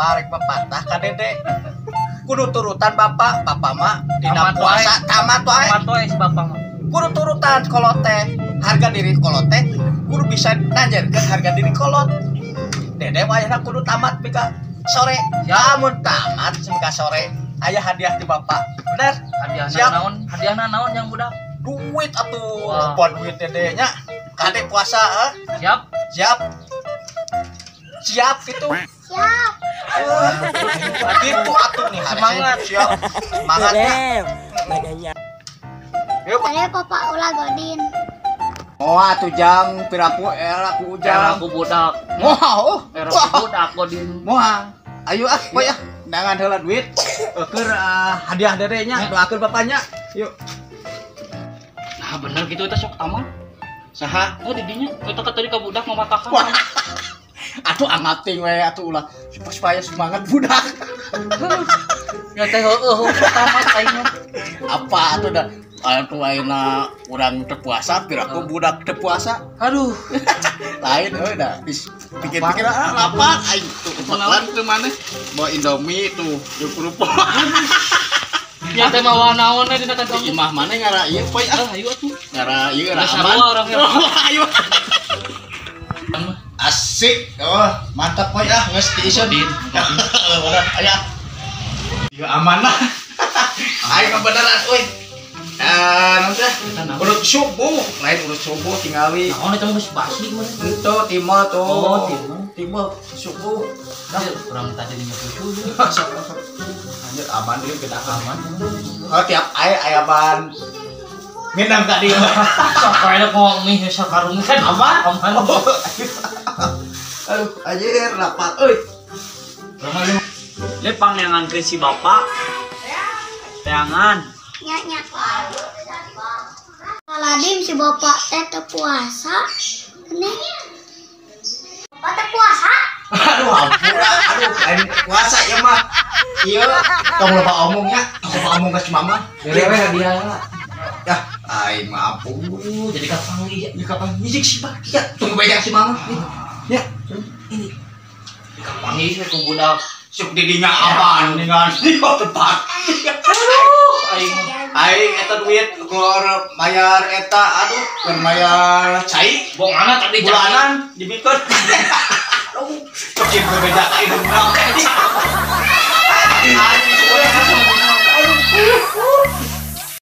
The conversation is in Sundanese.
Bapak rek mepatah ka Dede. Kudu turutan bapak, bapak mah dina puasa tamat wae. Tamat wae si bapak mah. Kudu turutan kolot teh. Harga diri kolot teh kudu bisa nanjerkeun harga diri kolot. Dede wayahna kudu tamat mika sore. Lamun tamat mika sore aya hadiah ti bapak. Bener? Hadiahna naon? Hadiahna naon yang budak? Duit atuh. Apa duit Dede nya? Kade puasa ah. Siap. Siap. Siap gitu. Siap. Gitu atuh nih semangat. Siap. Semangatnya. Yuk. Kade bapak ulah godin. Oh atuh jang piraku era ku ujang. Era ku budak. Moal oh. Era ku budak godin. Moal. Ayo ah, poy ah. Dangan heula duit. Keur hadiah Dede nya, doakeun bapaknya. Yuk. Nah bener gitu eta sok tamat. Saha? Oh didinya eta tadi ka budak mamatahan. Atuh angating we atuh ulah supaya semangat budak. Ya teh heueuh tamat aing mah. Apa atuh da atuh ayeuna urang teu puasa piraku budak teu puasa. Aduh. Lain euy da pikir-pikir ah lapar aing tuh bakalan teu maneh bawa Indomie tuh jeung kerupuk. Ya teh mawa naon we dina kantong. Imah maneh ngara ieu poy ah. Ayo atuh. Ngara ieu ngara aman. Ayo. Asik. Oh, mantap poy ah geus diisun. Aya. Ieu aman lah. Aing mah beneran euy. Nanti urut subuh, lain urut subuh tingali. Naon eta mah geus basi mah. Henteu timah tuh. Oh, timah. Timah subuh. Nah, urang tadi nyapu subuh. Anjir aman deui beda aman. Oh, tiap aya aya ban minang ka dieu. Sok wae kok mie sakarung kan aman. Aman. Aduh, anjir rapat euy. Le pangnyangan ke si bapak. Teangan. Nya nya. Kaladim si bapak teh teu puasa. Nih. Bapak teh puasa? Aduh, ampun, aduh, lain puasa ya mah. Iya, tong loba omong nya, tong loba omong ka si mama. Bere we hadiah lah. Yah, aing mah ampun. Jadi kapanggih ya. Ya kapan nyijik si Pak. Ya, tunggu banyak si mama. Ya, ini. Kapanggih we ku budak. Sok didinya aman dengan di tempat. Aduh, aing aing eta duit keur mayar eta aduh keur mayar cai. Bongana tadi bulanan dibikeun. Aduh, sok beda ka indungna. Aing